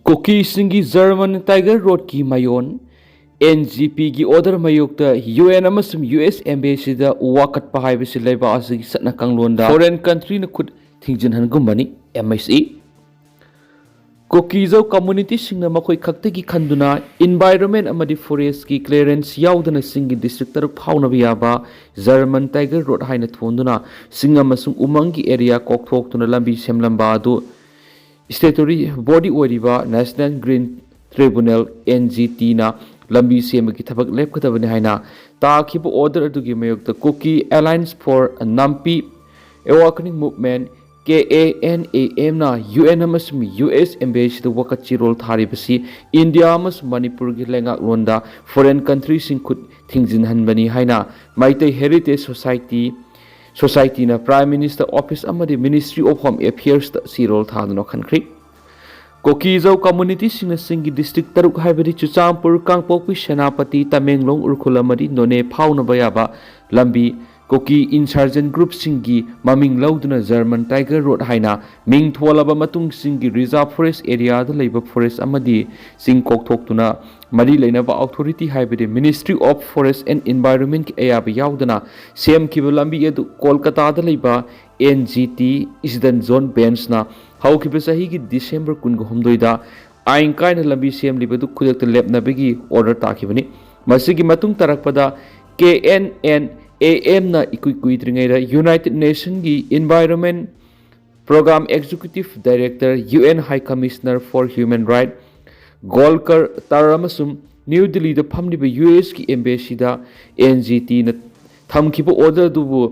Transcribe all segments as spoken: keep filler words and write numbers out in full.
ꯀꯨꯀꯤꯁꯤꯡꯒꯤ German tiger ꯔꯣꯗꯀꯤ ꯃꯌꯣꯟ and G ꯄꯤꯒꯤ order ꯃꯥꯌꯣꯛꯇ U N ꯑꯃꯁꯨꯡ ꯌꯨ ꯑꯦꯁ ꯑꯦꯝꯕꯦꯁꯤꯗ ꯋꯥꯀꯠꯄ ꯍꯥꯏꯕꯁꯤ ꯂꯩꯕꯥꯛ ꯑꯁꯤꯒꯤ ꯆꯠꯅ ꯀꯥꯡꯂꯣꯟꯗ ꯐꯣꯔꯦꯟ ꯀꯟꯇ꯭ꯔꯤꯅ ꯈꯨꯠ ꯊꯤꯡꯖꯤꯟꯍꯟꯒꯨꯝꯕꯅꯤ꯫ ꯑꯦꯝ ꯑꯩꯆ ꯑꯦ ꯀꯨꯀꯤꯖꯧ ꯀꯝꯃꯨꯅꯤꯇꯤꯁꯤꯡꯅ ꯃꯈꯣꯏ ꯈꯛꯇꯒꯤ ꯈꯟꯗꯨꯅ ꯏꯟꯚꯥꯏꯔꯣꯟꯃꯦꯟ ꯑꯃꯗꯤ ꯐꯣꯔꯦꯁ꯭ꯠꯀꯤ ꯀ꯭ꯂꯤꯌꯔꯦꯟꯁ ꯌꯥꯎꯗꯅ ꯆꯤꯡꯒꯤ ꯗꯤꯁꯇ꯭ꯔꯤꯛ ꯇꯔꯨꯛ ꯐꯥꯎꯅꯕ ꯌꯥꯕ ꯖꯔꯃꯟ ꯇꯥꯏꯒꯔ ꯔꯣꯗ ꯍꯥꯏꯅ ꯊꯣꯟꯗꯨꯅ ꯆꯤꯡ ꯑꯃꯁꯨꯡ ꯎꯃꯪꯒꯤ ꯑꯦꯔꯤꯌꯥ ꯀꯣꯛꯊꯣꯛꯇꯨꯅ ꯂꯝꯕꯤ ꯁꯦꯝꯂꯝꯕ ꯑꯗꯨ ꯁ꯭ꯇꯦꯇꯨꯇꯣꯔꯤ ꯕꯣꯗꯤ ꯑꯣꯏꯔꯤꯕ national green tribunal, N G ꯇꯤꯅ ꯂꯝꯕꯤ ꯁꯦꯝꯕꯒꯤ ꯊꯕꯛ ꯂꯦꯞꯀꯗꯕꯅꯤ ꯍꯥꯏꯅ ꯇꯥꯈꯤꯕ ꯑꯣꯔꯗꯔ ꯑꯗꯨꯒꯤ ꯃꯥꯌꯣꯛꯇ ꯀꯨꯀꯤ ꯑꯦꯂꯥꯏꯟꯁ ꯐꯣꯔ ꯅꯥꯝꯄꯤ awakening movement, K A N A ꯑꯦꯝꯅ ꯌꯨ ꯑꯦꯟ ꯑꯃꯁꯨꯡ ꯌꯨ ꯑꯦꯁ ꯑꯦꯝꯕꯦꯁꯤꯗ ꯋꯥꯀꯠ ꯆꯦꯔꯣꯜ ꯊꯥꯔꯤꯕꯁꯤ ꯏꯟꯗꯤꯌꯥ ꯑꯃꯁꯨꯡ ꯃꯅꯤꯄꯨꯔꯒꯤ ꯂꯩꯉꯥꯛꯂꯣꯟꯗ ꯐꯣꯔꯦꯟ ꯀꯟꯇ꯭ꯔꯤꯁꯤꯡ ꯈꯨꯠ ꯊꯤꯡꯖꯤꯟꯍꯟꯕꯅꯤ ꯍꯥꯏꯅ ꯃꯩꯇꯩ ꯍꯦꯔꯤꯇꯦꯖ ꯁꯣꯁꯥꯏꯇꯤ, ꯁꯣꯁꯥꯏꯇꯤꯅ ꯄ꯭ꯔꯥꯏꯝ ꯃꯤꯅꯤꯁꯇꯔ ꯑꯣꯐꯤꯁ ꯑꯃꯗꯤ ꯃꯤꯅꯤꯁꯇ꯭ꯔꯤ ꯑꯣꯐ ꯍꯣꯝ ꯑꯦꯐꯤꯌꯔꯁꯇ ꯆꯦꯔꯣꯜ ꯊꯥꯗꯨꯅ ꯈꯟꯈ꯭ꯔꯤ꯫ ꯀꯨꯀꯤꯖꯧ ꯀꯝꯃꯨꯅꯤꯇꯤꯁꯤꯡꯅ ꯆꯤꯡꯒꯤ ꯗꯤꯁꯇ꯭ꯔꯤꯛ ꯇꯔꯨꯛ ꯍꯥꯏꯕꯗꯤ ꯆꯨꯔꯆꯥꯟꯄꯨꯔ, ꯀꯥꯡꯄꯣꯛꯄꯤ, ꯁꯦꯅꯥꯄꯇꯤ, ꯇꯃꯦꯡꯂꯣꯡ, ꯎꯈ꯭ꯔꯨꯜ ꯑꯃꯗꯤ ꯅꯣꯅꯦ ꯐꯥꯎꯅꯕ ꯌꯥꯕ ꯂꯝꯕꯤ ꯀꯨꯀꯤ ꯏꯟꯁꯔꯖꯦꯟꯠ ꯒ꯭ꯔꯨꯞꯁꯤꯡꯒꯤ ꯃꯃꯤꯡ ꯂꯧꯗꯨꯅ ꯖꯔꯃꯟ ꯇꯥꯏꯒꯔ ꯔꯣꯗ ꯍꯥꯏꯅ ꯃꯤꯡ ꯊꯣꯜꯂꯕ ꯃꯇꯨꯡ ꯆꯤꯡꯒꯤ ꯔꯤꯖꯥꯔꯚ ꯐꯣꯔꯦꯁ꯭ꯠ ꯑꯦꯔꯤꯌꯥꯗ ꯂꯩꯕ ꯐꯣꯔꯦꯁ꯭ꯠ ꯑꯃꯗꯤ ꯆꯤꯡ ꯀꯣꯛꯊꯣꯛꯇꯨꯅ ꯃꯔꯤ ꯂꯩꯅꯕ ꯑꯣꯊꯣꯔꯤꯇꯤ ꯍꯥꯏꯕꯗꯤ ꯃꯤꯅꯤꯁꯇ꯭ꯔꯤ ꯑꯣꯐ ꯐꯣꯔꯦꯁ꯭ꯠ ꯑꯦꯟꯗ ꯏꯟꯚꯥꯏꯔꯣꯟꯃꯦꯟꯠꯀꯤ ꯑꯌꯥꯕ ꯌꯥꯎꯗꯅ ꯁꯦꯝꯈꯤꯕ ꯂꯝꯕꯤ ꯑꯗꯨ ꯀꯣꯜꯀꯇꯥꯗ ꯂꯩꯕ N G T eastern zone ꯕꯦꯟꯆꯅ ꯍꯧꯈꯤꯕ ꯆꯍꯤꯒꯤ ꯗꯤꯁꯦꯝꯕꯔ ꯀꯨꯟꯍꯨꯝꯗꯣꯏꯗ ꯑꯥꯏꯟ ꯀꯥꯏꯅ ꯂꯝꯕꯤ ꯁꯦꯝꯂꯤꯕꯗꯨ ꯈꯨꯗꯛꯇ ꯂꯦꯞꯅꯕꯒꯤ ꯑꯣꯔꯗꯔ ꯇꯥꯈꯤꯕꯅꯤ꯫ ꯃꯁꯤꯒꯤ ꯃꯇꯨꯡ ꯇꯥꯔꯛꯄꯗ ꯀꯦ ꯑꯦꯟ ꯑꯦꯟ ꯑꯦ ꯑꯦꯝꯅ ꯏꯀꯨꯏ ꯀꯨꯏꯗ꯭ꯔꯤꯉꯩꯗ ꯌꯨꯅꯥꯏꯇꯦꯗ ꯅꯦꯁꯟꯒꯤ environment program executive director, U N high commissioner for human right, ꯒꯣꯜꯀꯔ ꯇꯥꯔ ꯑꯃꯁꯨꯡ ꯅ꯭ꯌꯨ ꯗꯤꯜꯂꯤꯗ ꯐꯝꯂꯤꯕ ꯌꯨ ꯑꯦꯁꯀꯤ ꯑꯦꯝꯕꯦꯁꯤꯗ ꯑꯦꯟ ꯖꯤ ꯇꯤꯅ ꯊꯝꯈꯤꯕ ꯑꯣꯔꯗꯔ ꯑꯗꯨꯕꯨ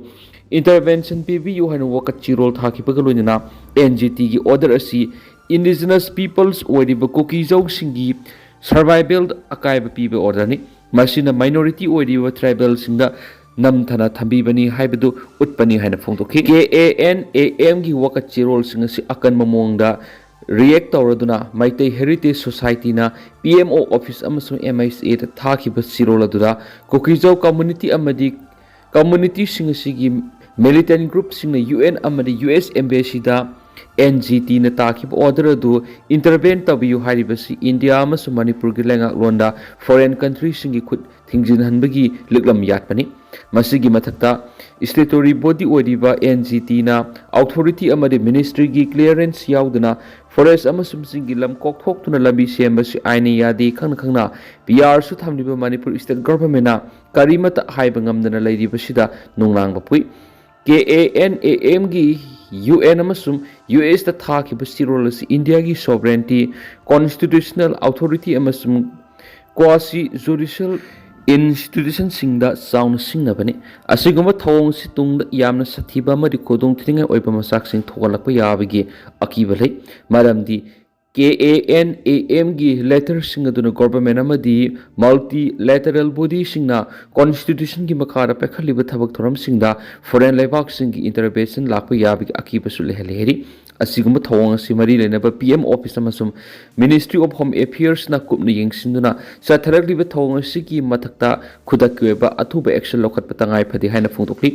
ꯏꯟꯇꯔꯚꯦꯟꯁꯟ ꯄꯤꯕꯤꯌꯨ ꯍꯥꯏꯅ ꯋꯥꯀꯠ ꯆꯦꯔꯣꯜ ꯊꯥꯈꯤꯕꯒ ꯂꯣꯏꯅꯅ ꯑꯦꯟ ꯖꯤ ꯇꯤꯒꯤ ꯑꯣꯔꯗꯔ ꯑꯁꯤ ꯏꯟꯗꯤꯖꯤꯅꯁ ꯄꯤꯄꯜꯁ ꯑꯣꯏꯔꯤꯕ ꯀꯨꯀꯤꯖꯧꯁꯤꯡꯒꯤ ꯁꯔꯚꯥꯏꯚꯦꯜꯗ ꯑꯀꯥꯏꯕ ꯄꯤꯕ ꯑꯣꯔꯗꯔꯅꯤ꯫ ꯃꯁꯤꯅ ꯃꯥꯏꯅꯣꯔꯤꯇꯤ ꯑꯣꯏꯔꯤꯕ ꯇ꯭ꯔꯥꯏꯕꯦꯜꯁꯤꯡꯗ ꯅꯝꯊꯅ ꯊꯝꯕꯤꯕꯅꯤ ꯍꯥꯏꯕꯗꯨ ꯎꯠꯄꯅꯤ ꯍꯥꯏꯅ ꯐꯣꯡꯗꯣꯛꯈꯤ꯫ ꯀꯦ ꯑꯦ ꯑꯦꯟ ꯑꯦ ꯑꯦꯝꯒꯤ ꯋꯥꯀꯠ ꯆꯦꯔꯣꯜꯁꯤꯡ ꯑꯁꯤ ꯑꯀꯟꯕ ꯃꯑꯣꯡꯗ ꯔꯤꯌꯦꯛ ꯇꯧꯔꯗꯨꯅ ꯃꯩꯇꯩ ꯍꯦꯔꯤꯇꯦꯖ ꯁꯣꯁꯥꯏꯇꯤꯅ ꯄꯤ ꯑꯦꯝ ꯑꯣ ꯑꯣꯐꯤꯁ ꯑꯃꯁꯨꯡ ꯑꯦꯝ ꯑꯩꯆ ꯑꯦꯗ ꯊꯥꯈꯤꯕ ꯆꯦꯔꯣꯜ ꯑꯗꯨꯗ ꯀꯨꯀꯤꯖꯧ ꯀꯝꯃꯨꯅꯤꯇꯤ ꯑꯃꯗꯤ ꯀꯝꯃꯨꯅꯤꯇꯤꯁꯤꯡ ꯑꯁꯤꯒꯤ ꯃꯤꯂꯤꯇꯦꯟꯠ ꯒ꯭ꯔꯨꯞꯁꯤꯡꯅ ꯌꯨ ꯑꯦꯟ ꯑꯃꯗꯤ ꯌꯨ ꯑꯦꯁ ꯑꯦꯝꯕꯦꯁꯤꯗ ꯑꯦꯟ ꯖꯤ ꯇꯤꯅ ꯇꯥꯈꯤꯕ order ꯑꯗꯨ intervene ꯇꯧꯕꯤꯌꯨ ꯍꯥꯏꯔꯤꯕꯁꯤ ꯏꯟꯗꯤꯌꯥ ꯑꯃꯁꯨꯡ ꯃꯅꯤꯄꯨꯔꯒꯤ ꯂꯩꯉꯥꯛꯂꯣꯟꯗ foreign countryꯁꯤꯡꯒꯤ ꯈꯨꯠ ꯊꯤꯡꯖꯤꯟꯍꯟꯕꯒꯤ ꯂꯤꯛꯂꯝ ꯌꯥꯠꯄꯅꯤ꯫ ꯃꯁꯤꯒꯤ ꯃꯊꯛꯇ, statutory body ꯑꯣꯏꯔꯤꯕ ꯑꯦꯟ ꯖꯤ ꯇꯤꯅ authority ꯑꯃꯗꯤ ministryꯒꯤ clearance ꯌꯥꯎꯗꯅ forest ꯑꯃꯁꯨꯡ ꯆꯤꯡꯒꯤ ꯂꯝ ꯀꯣꯛꯊꯣꯛꯇꯨꯅ ꯂꯝꯕꯤ ꯁꯦꯝꯕꯁꯤ ꯑꯥꯏꯟꯅ ꯌꯥꯗꯦ ꯈꯪꯅ ꯈꯪꯅ P Rꯁꯨ ꯊꯝꯂꯤꯕ ꯃꯅꯤꯄꯨꯔ state governmentꯅ ꯀꯔꯤꯃꯠꯇ ꯍꯥꯏꯕ ꯉꯝꯗꯅ ꯂꯩꯔꯤꯕꯁꯤꯗ ꯅꯨꯡꯅꯥꯡꯕ ꯐꯨꯏ꯫ ꯀꯦ ꯑꯦ ꯑꯦꯟ ꯑꯦ ꯑꯦꯝꯒꯤ ꯌꯨ ꯑꯦꯟ ꯑꯃꯁꯨꯡ ꯌꯨ ꯑꯦꯁꯇ ꯊꯥꯈꯤꯕ ꯆꯦꯔꯣꯜ ꯑꯁꯤ ꯏꯟꯗꯤꯌꯥꯒꯤ sovereignty, constitutional authority ꯑꯃꯁꯨꯡ quasi judicial institutionꯁꯤꯡꯗ ꯆꯥꯎꯅ ꯁꯤꯡꯅꯕꯅꯤ꯫ ꯑꯁꯤꯒꯨꯝꯕ ꯊꯧꯑꯣꯡ ꯑꯁꯤ ꯇꯨꯡꯗ ꯌꯥꯝꯅ ꯁꯥꯊꯤꯕ ꯑꯃꯗꯤ ꯈꯨꯗꯣꯡꯊꯤꯅꯤꯡꯉꯥꯏ ꯑꯣꯏꯕ ꯃꯆꯥꯛꯁꯤꯡ ꯊꯣꯛꯍꯜꯂꯛꯄ ꯌꯥꯕꯒꯤ ꯑꯀꯤꯕ ꯂꯩ, ꯃꯔꯝꯗꯤ ꯀꯦ ꯑꯦ ꯑꯦꯟ ꯑꯦ ꯑꯦꯝꯒꯤ letterꯁꯤꯡ ꯑꯗꯨꯅ government ꯑꯃꯗꯤ multilateral bodyꯁꯤꯡꯅ constitutionꯒꯤ ꯃꯈꯥꯗ ꯄꯥꯏꯈꯠꯂꯤꯕ ꯊꯕꯛ ꯊꯧꯔꯝꯁꯤꯡꯗ foreign ꯂꯩꯕꯥꯛꯁꯤꯡꯒꯤ intervention ꯂꯥꯛꯄ ꯌꯥꯕꯒꯤ ꯑꯀꯤꯕꯁꯨ ꯂꯩꯍꯜꯂꯤ ꯍꯥꯏꯔꯤ꯫ ꯑꯁꯤꯒꯨꯝꯕ ꯊꯧꯑꯣꯡ ꯑꯁꯤ ꯃꯔꯤ ꯂꯩꯅꯕ P M office ꯑꯃꯁꯨꯡ Ministry of Home Affairsꯅ ꯀꯨꯞꯅ ꯌꯦꯡꯁꯤꯟꯗꯨꯅ ꯆꯠꯊꯔꯛꯂꯤꯕ ꯊꯧꯑꯣꯡ ꯑꯁꯤꯒꯤ ꯃꯊꯛꯇ ꯈꯨꯗꯛꯀꯤ ꯑꯣꯏꯕ ꯑꯊꯨꯕ action ꯂꯧꯈꯠꯄ ꯇꯉꯥꯏ ꯐꯗꯦ ꯍꯥꯏꯅ ꯐꯣꯡꯗꯣꯛꯂꯤ꯫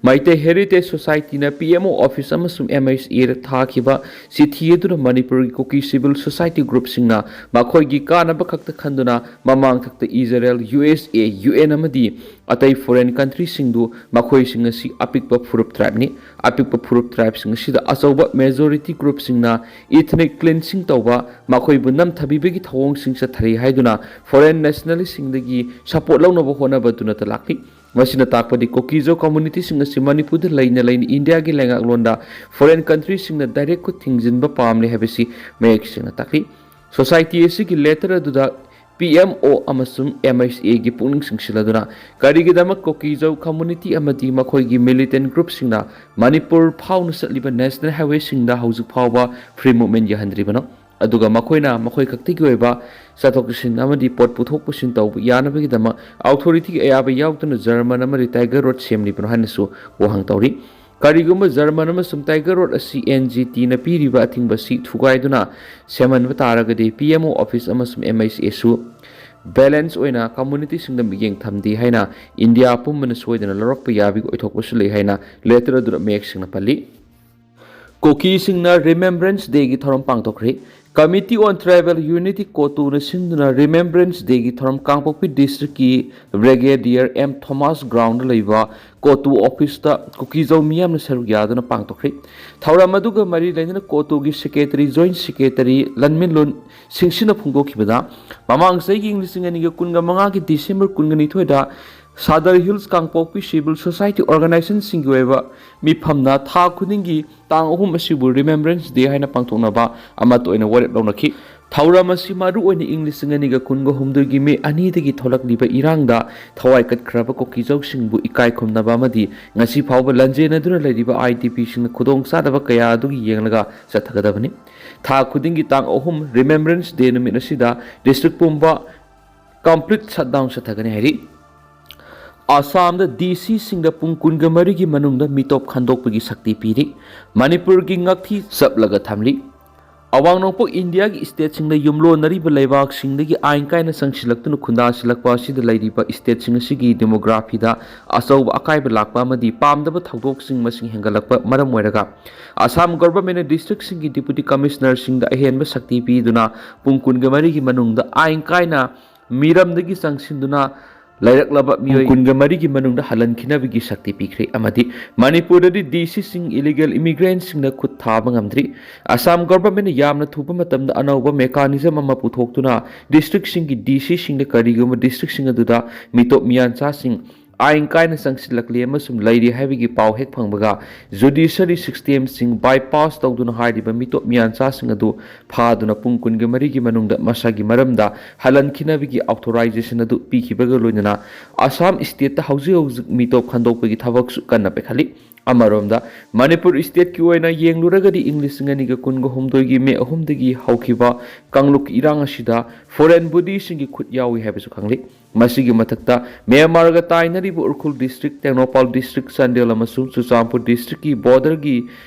Meitei Heritage Societyꯅ P M O office ꯑꯃꯁꯨꯡ M H Aꯗ ꯊꯥꯈꯤꯕ ꯆꯤꯊꯤ ꯑꯗꯨꯅ ꯃꯅꯤꯄꯨꯔꯒꯤ ꯀꯨꯀꯤ civil society groupꯁꯤꯡꯅ ꯃꯈꯣꯏꯒꯤ ꯀꯥꯟꯅꯕ ꯈꯛꯇ ꯈꯟꯗꯨꯅ ꯃꯃꯥꯡ ꯊꯛꯇ Israel, U S A, U N ꯑꯃꯗꯤ ꯑꯇꯩ foreign countryꯁꯤꯡꯗꯨ ꯃꯈꯣꯏꯁꯤꯡ ꯑꯁꯤ ꯑꯄꯤꯛꯄ ꯐꯨꯔꯨꯞ tribeꯅꯤ꯫ ꯑꯄꯤꯛꯄ ꯐꯨꯔꯨꯞ tribeꯁꯤꯡ ꯑꯁꯤꯗ ꯑꯆꯧꯕ majority groupꯁꯤꯡꯅ ethnic cleansing ꯇꯧꯕ, ꯃꯈꯣꯏꯕꯨ ꯅꯝꯊꯕꯤꯕꯒꯤ ꯊꯧꯑꯣꯡꯁꯤꯡ ꯆꯠꯊꯔꯤ ꯍꯥꯏꯗꯨꯅ foreign nationalistꯁꯤꯡꯗꯒꯤ support ꯂꯧꯅꯕ ꯍꯣꯠꯅꯕꯗꯨꯅꯇ ꯂꯥꯛꯂꯤ꯫ ꯃꯁꯤꯅ ꯇꯥꯛꯄꯗꯤ ꯀꯨꯀꯤꯖꯧ communityꯁꯤꯡ ꯑꯁꯤ ꯃꯅꯤꯄꯨꯔꯗ ꯂꯩꯅ ꯂꯩꯅ ꯏꯟꯗꯤꯌꯥꯒꯤ ꯂꯩꯉꯥꯛꯂꯣꯟꯗ foreign countryꯁꯤꯡꯅ direct ꯈꯨꯠ ꯊꯤꯡꯖꯤꯟꯕ ꯄꯥꯝꯂꯦ ꯍꯥꯏꯕꯁꯤ ꯃꯌꯦꯛ ꯁꯦꯡꯅ ꯇꯥꯛꯂꯤ꯫ Society ꯑꯁꯤꯒꯤ letter ꯑꯗꯨꯗ P M O ꯑꯃꯁꯨꯡ M H Aꯒꯤ ꯄꯨꯛꯅꯤꯡ ꯆꯤꯡꯁꯤꯜꯂꯗꯨꯅ ꯀꯔꯤꯒꯤꯗꯃꯛ ꯀꯨꯀꯤꯖꯧ community ꯑꯃꯗꯤ ꯃꯈꯣꯏꯒꯤ militant groupꯁꯤꯡꯅ ꯃꯅꯤꯄꯨꯔ ꯐꯥꯎꯅ ꯆꯠꯂꯤꯕ national highwayꯁꯤꯡꯗ ꯍꯧꯖꯤꯛ ꯐꯥꯎꯕ free movement ꯌꯥꯍꯟꯗ꯭ꯔꯤꯕꯅꯣ? ꯑꯗꯨꯒ ꯃꯈꯣꯏꯅ ꯃꯈꯣꯏ ꯈꯛꯇꯒꯤ ꯑꯣꯏꯕ ꯆꯠꯊꯣꯛ ꯆꯠꯁꯤꯟ ꯑꯃꯗꯤ ꯄꯣꯠ ꯄꯨꯊꯣꯛ ꯄꯨꯁꯤꯟ ꯇꯧꯕ ꯌꯥꯅꯕꯒꯤꯗꯃꯛ authorityꯒꯤ ꯑꯌꯥꯕ ꯌꯥꯎꯗꯅ German ꯑꯃꯗꯤ Tiger Road ꯁꯦꯝꯂꯤꯕꯅꯣ ꯍꯥꯏꯅꯁꯨ ꯋꯥꯍꯪ ꯇꯧꯔꯤ꯫ ꯀꯔꯤꯒꯨꯝꯕ German ꯑꯃꯁꯨꯡ Tiger Road ꯑꯁꯤ N G Tꯅ ꯄꯤꯔꯤꯕ ꯑꯊꯤꯡꯕ ꯑꯁꯤ ꯊꯨꯒꯥꯏꯗꯨꯅ ꯁꯦꯝꯍꯟꯕ ꯇꯥꯔꯒꯗꯤ P M O office ꯑꯃꯁꯨꯡ M H Aꯁꯨ balance ꯑꯣꯏꯅ communityꯁꯤꯡꯗ ꯃꯤꯠꯌꯦꯡ ꯊꯝꯗꯦ ꯍꯥꯏꯅ ꯏꯟꯗꯤꯌꯥ ꯄꯨꯝꯕꯅ ꯁꯣꯏꯗꯅ ꯂꯧꯔꯛꯄ ꯌꯥꯕꯒꯤ ꯑꯣꯏꯊꯣꯛꯄꯁꯨ ꯂꯩ ꯍꯥꯏꯅ letter ꯑꯗꯨꯗ ꯃꯌꯦꯛ ꯁꯦꯡꯅ ꯄꯜꯂꯤ꯫ ꯀꯨꯀꯤꯁꯤꯡꯅ ꯔꯤꯃꯦꯝꯕ꯭ꯔꯦꯟꯁ ꯗꯦꯒꯤ ꯊꯧꯔꯝ ꯄꯥꯡꯊꯣꯛꯈ꯭ꯔꯤ꯫ Committee on Tribal Unity, ꯀꯣꯇꯨꯅ ꯁꯤꯟꯗꯨꯅ ꯔꯤꯃꯦꯝꯕ꯭ꯔꯦꯟꯁ ꯗꯦꯒꯤ ꯊꯧꯔꯝ ꯀꯥꯡꯄꯣꯛꯄꯤ ꯗꯤꯁꯇ꯭ꯔꯤꯛꯀꯤ ꯕ꯭ꯔꯤꯒꯦꯗꯤꯌꯔ ꯑꯦꯝ ꯊꯣꯃꯥꯁ ꯒ꯭ꯔꯥꯎꯟꯗ ꯂꯩꯕ ꯀꯣꯇꯨ ꯑꯣꯐꯤꯁꯇ ꯀꯨꯀꯤꯖꯧ ꯃꯤꯌꯥꯝꯅ ꯁꯔꯨꯛ ꯌꯥꯗꯨꯅ ꯄꯥꯡꯊꯣꯛꯈ꯭ꯔꯤ꯫ ꯊꯧꯔꯝ ꯑꯗꯨꯒ ꯃꯔꯤ ꯂꯩꯅꯅ ꯀꯣꯇꯨꯒꯤ ꯁꯦꯀ꯭ꯔꯦꯇꯔꯤ, ꯖꯣꯏꯟꯠ ꯁꯦꯀ꯭ꯔꯦꯇꯔꯤ ꯂꯟꯃꯤꯟꯂꯨꯟ ꯁꯤꯡꯁꯤꯅ ꯐꯣꯡꯗꯣꯛꯈꯤꯕꯗ, ꯃꯃꯥꯡ ꯆꯍꯤꯒꯤ ꯏꯪ ꯂꯤꯁꯤꯡ ꯑꯅꯤꯒ ꯀꯨꯟꯒ ꯃꯉꯥꯒꯤ ꯗꯤꯁꯦꯝꯕꯔ ꯀꯨꯟꯒ ꯅꯤꯊꯣꯏꯗ ꯁꯥꯗꯔ ꯍꯤꯜꯁ ꯀꯥꯡꯄꯣꯛꯄꯤ ꯁꯤꯚꯤꯜ ꯁꯣꯁꯥꯏꯇꯤ ꯑꯣꯔꯒꯅꯥꯏꯖꯦꯁꯟꯁꯤꯡꯒꯤ ꯑꯣꯏꯕ ꯃꯤꯐꯝꯅ ꯊꯥ ꯈꯨꯗꯤꯡꯒꯤ ꯇꯥꯡ ꯑꯍꯨꯝ ꯑꯁꯤꯕꯨ ꯔꯤꯃꯦꯝꯕ꯭ꯔꯦꯟꯁ ꯗꯦ ꯍꯥꯏꯅ ꯄꯥꯡꯊꯣꯛꯅꯕ ꯑꯃꯠꯇ ꯑꯣꯏꯅ ꯋꯥꯔꯦꯞ ꯂꯧꯅꯈꯤ꯫ ꯊꯧꯔꯝ ꯑꯁꯤ ꯃꯔꯨꯑꯣꯏꯅ ꯏꯪ ꯂꯤꯁꯤꯡ ꯑꯅꯤꯒ ꯀꯨꯟꯒ ꯍꯨꯝꯗꯣꯏꯒꯤ ꯃꯦ ꯑꯅꯤꯗꯒꯤ ꯊꯣꯛꯂꯛꯂꯤꯕ ꯏꯔꯥꯡꯗ ꯊꯋꯥꯏ ꯀꯠꯈ꯭ꯔꯕ ꯀꯨꯀꯤꯖꯧꯁꯤꯡꯕꯨ ꯏꯀꯥꯏ ꯈꯨꯝꯅꯕ ꯑꯃꯗꯤ ꯉꯁꯤ ꯐꯥꯎꯕ ꯂꯟꯖꯦꯟꯅꯗꯨꯅ ꯂꯩꯔꯤꯕ ꯑꯥꯏ ꯗꯤ ꯄꯤꯁꯤꯡꯅ ꯈꯨꯗꯣꯡꯆꯥꯗꯕ ꯀꯌꯥ ꯑꯗꯨꯒꯤ ꯌꯦꯡꯂꯒ ꯆꯠꯊꯒꯗꯕꯅꯤ꯫ ꯊꯥ ꯈꯨꯗꯤꯡꯒꯤ ꯇꯥꯡ ꯑꯍꯨꯝ ꯔꯤꯃꯦꯝꯕ꯭ꯔꯦꯟꯁ ꯗꯦ ꯅꯨꯃꯤꯠ ꯑꯁꯤꯗ ꯗꯤꯁꯇ꯭ꯔꯤꯛ ꯄꯨꯝꯕ ꯀꯝꯄ꯭ꯂꯤꯠ ꯁꯠꯗꯥꯎꯟ ꯆꯠꯊꯒꯅꯤ ꯍꯥꯏꯔꯤ꯫ ꯑꯁꯥꯝꯗ ꯗꯤ ꯁꯤꯁꯤꯡꯗ ꯄꯨꯡ ꯀꯨꯟꯒ ꯃꯔꯤꯒꯤ ꯃꯅꯨꯡꯗ ꯃꯤꯇꯣꯞ ꯈꯟꯗꯣꯛꯄꯒꯤ ꯁꯛꯇꯤ ꯄꯤꯔꯤ꯫ ꯃꯅꯤꯄꯨꯔꯒꯤ ꯉꯛꯊꯤ ꯆꯞꯂꯒ ꯊꯝꯂꯤ꯫ ꯑꯋꯥꯡ ꯅꯣꯡꯄꯣꯛ ꯏꯟꯗꯤꯌꯥꯒꯤ ꯁ꯭ꯇꯦꯠꯁꯤꯡꯗ ꯌꯨꯝꯂꯣꯟꯅꯔꯤꯕ ꯂꯩꯕꯥꯛꯁꯤꯡꯗꯒꯤ ꯑꯥꯏꯟ ꯀꯥꯏꯅ ꯆꯪꯁꯤꯜꯂꯛꯇꯨꯅ ꯈꯨꯟꯗꯥꯁꯤꯜꯂꯛꯄ ꯑꯁꯤꯗ ꯂꯩꯔꯤꯕ ꯁ꯭ꯇꯦꯠꯁꯤꯡ ꯑꯁꯤꯒꯤ ꯗꯦꯃꯣꯒ꯭ꯔꯥꯐꯤꯗ ꯑꯆꯧꯕ ꯑꯀꯥꯏꯕ ꯂꯥꯛꯄ ꯑꯃꯗꯤ ꯄꯥꯝꯗꯕ ꯊꯧꯗꯣꯛꯁꯤꯡ ꯃꯁꯤꯡ ꯍꯦꯟꯒꯠꯂꯛꯄ ꯃꯔꯝ ꯑꯣꯏꯔꯒ, ꯑꯁꯥꯝ ꯒꯣꯚꯔꯟꯃꯦꯟꯠꯅ ꯗꯤꯁꯇ꯭ꯔꯤꯛꯁꯤꯡꯒꯤ ꯗꯤꯄꯨꯇꯤ ꯀꯃꯤꯁꯅꯔꯁꯤꯡꯗ ꯑꯍꯦꯟꯕ ꯁꯛꯇꯤ ꯄꯤꯗꯨꯅ ꯄꯨꯡ ꯀꯨꯟꯒ ꯃꯔꯤꯒꯤ ꯃꯅꯨꯡꯗ ꯑꯥꯏꯟ ꯀꯥꯏꯅ ꯃꯤꯔꯝꯗꯒꯤ ꯆꯪꯁꯤꯟꯗꯨꯅ ꯂꯩꯔꯛꯂꯕ ꯃꯤꯑꯣꯏ ꯀꯨꯟꯒ ꯃꯔꯤꯒꯤ ꯃꯅꯨꯡꯗ ꯍꯜꯍꯟꯈꯤꯅꯕꯒꯤ ꯁꯛꯇꯤ ꯄꯤꯈ꯭ꯔꯦ꯫ ꯑꯃꯗꯤ ꯃꯅꯤꯄꯨꯔꯗꯗꯤ ꯗꯤ ꯁꯤꯁꯤꯡ ꯏꯂꯤꯒꯦꯜ ꯏꯃꯤꯒ꯭ꯔꯦꯟꯠꯁꯤꯡꯗ ꯈꯨꯠ ꯊꯥꯕ ꯉꯝꯗ꯭ꯔꯤ꯫ ꯑꯁꯥꯝ ꯒꯣꯚꯔꯟꯃꯦꯟꯠꯅ ꯌꯥꯝꯅ ꯊꯨꯕ ꯃꯇꯝꯗ ꯑꯅꯧꯕ ꯃꯦꯀꯥꯅꯤꯖꯝ ꯑꯃ ꯄꯨꯊꯣꯛꯇꯨꯅ ꯗꯤꯁꯇ꯭ꯔꯤꯛꯁꯤꯡꯒꯤ ꯗꯤ ꯁꯤꯁꯤꯡꯗ ꯀꯔꯤꯒꯨꯝꯕ ꯗꯤꯁꯇ꯭ꯔꯤꯛꯁꯤꯡ ꯑꯗꯨꯗ ꯃꯤꯇꯣꯞ ꯃꯤꯌꯥꯟꯆꯥꯁꯤꯡ ꯑꯥꯏꯟ ꯀꯥꯏꯅ ꯆꯪꯁꯤꯜꯂꯛꯂꯤ ꯑꯃꯁꯨꯡ ꯂꯩꯔꯤ ꯍꯥꯏꯕꯒꯤ ꯄꯥꯎ ꯍꯦꯛ ꯐꯪꯕꯒ, ꯖꯨꯗꯤꯁꯔꯤ ꯁꯤꯁꯇꯦꯝꯁꯤꯡ ꯕꯥꯏꯄꯥꯁ ꯇꯧꯗꯨꯅ ꯍꯥꯏꯔꯤꯕ ꯃꯤꯇꯣꯞ ꯃꯤꯌꯥꯟꯆꯥꯁꯤꯡ ꯑꯗꯨ ꯐꯥꯗꯨꯅ ꯄꯨꯡ ꯀꯨꯟꯒ ꯃꯔꯤꯒꯤ ꯃꯅꯨꯡꯗ ꯃꯁꯥꯒꯤ ꯃꯔꯝꯗ ꯍꯜꯍꯟꯈꯤꯅꯕꯒꯤ ꯑꯣꯊꯣꯔꯥꯏꯖꯦꯁꯟ ꯑꯗꯨ ꯄꯤꯈꯤꯕꯒ ꯂꯣꯏꯅꯅ ꯑꯁꯥꯝ ꯁ꯭ꯇꯦꯠꯇ ꯍꯧꯖꯤꯛ ꯍꯧꯖꯤꯛ ꯃꯤꯇꯣꯞ ꯈꯟꯗꯣꯛꯄꯒꯤ ꯊꯕꯛꯁꯨ ꯀꯟꯅ ꯄꯥꯏꯈꯠꯂꯤ꯫ ꯑꯃꯔꯣꯝꯗ, ꯃꯅꯤꯄꯨꯔ ꯁ꯭ꯇꯦꯠꯀꯤ ꯑꯣꯏꯅ ꯌꯦꯡꯂꯨꯔꯒꯗꯤ, ꯏꯪ ꯂꯤꯁꯤꯡ ꯑꯅꯤꯒ ꯀꯨꯟꯒ ꯍꯨꯝꯗꯣꯏꯒꯤ ꯃꯦ ꯑꯍꯨꯝꯗꯒꯤ ꯍꯧꯈꯤꯕ ꯀꯥꯡꯂꯨꯞꯀꯤ ꯏꯔꯥꯡ ꯑꯁꯤꯗ ꯐꯣꯔꯦꯟ ꯕꯣꯗꯤꯁꯤꯡꯒꯤ ꯈꯨꯠ ꯌꯥꯎꯏ ꯍꯥꯏꯕꯁꯨ ꯈꯪꯂꯤ꯫ ꯃꯁꯤꯒꯤ ꯃꯊꯛꯇ, ꯃ꯭ꯌꯥꯟꯃꯥꯔꯒ ꯇꯥꯏꯅꯔꯤꯕ ꯎꯈ꯭ꯔꯨꯜ ꯗꯤꯁꯇ꯭ꯔꯤꯛ, ꯇꯦꯡꯅꯧꯄꯥꯜ ꯗꯤꯁꯇ꯭ꯔꯤꯛ, ꯆꯥꯟꯗꯦꯜ ꯑꯃꯁꯨꯡ ꯆꯨꯔꯆꯥꯟꯄꯨꯔ ꯗꯤꯁꯇ꯭ꯔꯤꯛꯀꯤ ꯕꯣꯔꯗꯔꯒꯤ